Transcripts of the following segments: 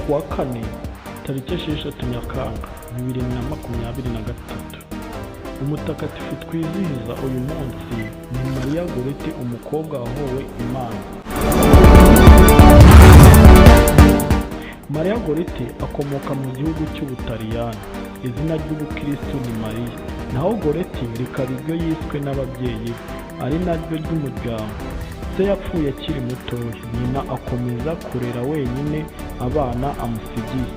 Ku wa kane tariki 6 Nyakanga 2023, umutagatifu twizihiza uyu munsi ni Mariya Goretti, umukobwa wahowe Imana. Mariya Goretti akomoka mu gihugu cy'Ubutaliyani. Izina ry'ubukristu ni Mariya, naho Goretti rikaba iryo yiswe n'ababyeyi be, ari naryo ry'umuryango. Se yapfuye akiri mutoya, nyina akomeza kurera wenyine abana amusigiye.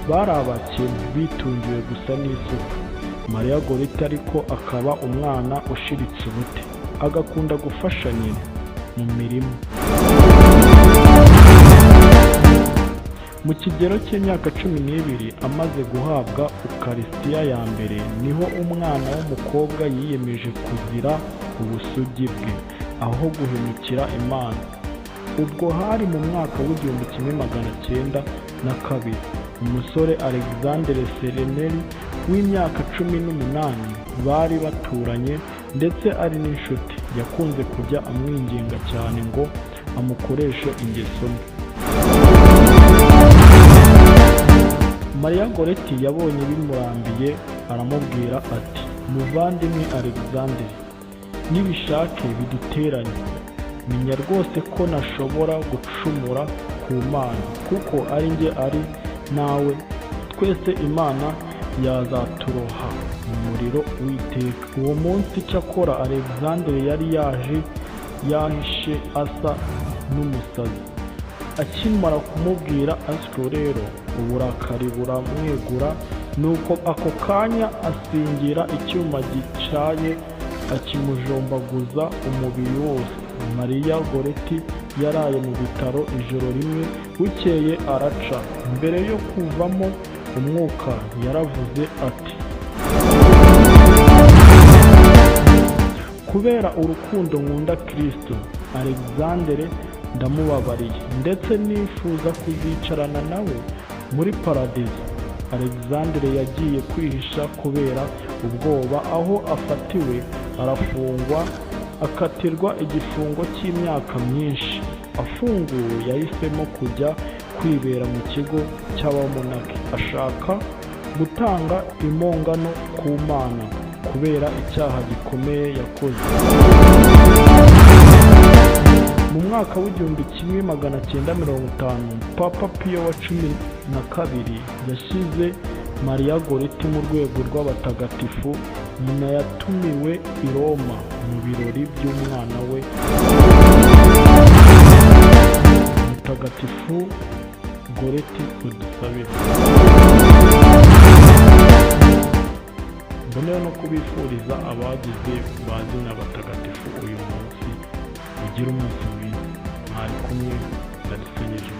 Bari abakene, bitungiwe gusa n'isuka. Mariya Goretti ariko akaba umwana ushiritse ubute, agakunda gufasha nyina mu mirima. Mu kigero cy'imyaka 12 amaze guhabwa Ukarisitiya ya mbere, niho umwana w'umukobwa yiyemeje kuzira ubusugi bwe, aho guhemukira Imana. Ubwo hari mu mwaka w'1902, umusore Alexandre Serenelli w'imyaka 18 bari baturanye ndetse ari n'inshuti, yakunze kujya amwinginga cyane ngo amukoreshe ingeso mbi. Mariya Goretti yabonye bimurambiye aramubwira ati: "Muvandimwe Alexandre, nibishake biduteranye, menya rwose ko ntashobora gucumura ku Mana, kuko ari njye ari nawe, twese Imana yazaturoha mu muriro w'iteka." Uwo munsi cyakora Alexandre yari yaje yahishe asa n'umusazi. Akimara kumubwira atyo rero, uburakari buramwegura, nuko ako kanya asingira icyuma gityaye akimujombaguza umubiri wose. Mariya Goretti yaraye mu bitaro ijoro rimwe, bukeye araca. Mbere yo kuvamo umwuka yaravuze ati: "Kubera urukundo nkunda Kristo, Alexandre ndamubabariye, ndetse nifuza kuzicarana nawe muri paradizo." Alexandre yagiye kwihisha kubera ubwoba, aho afatiwe arafungwa, akatirwa igifungo cy'imyaka myinshi. Afunguwe yahisemo kujya kwibera mu kigo cy'abamonaki, ashaka gutanga impongano ku Mana kubera icyaha gikomeye yakoze. Mu mwaka w'1950, Papa Piyo wa XII yashyize Mariya Goretti mu rwego rw'abatagatifu. Nyina yatumiwe i Roma mu birori by'umwana we Mutagatifu Goretti, udusabire. Mboneyeho no kubifuriza abagize bazina batagatifu uyu munsi, mugire umunsi mwiza. Mwari kumwe na Dusenyeje.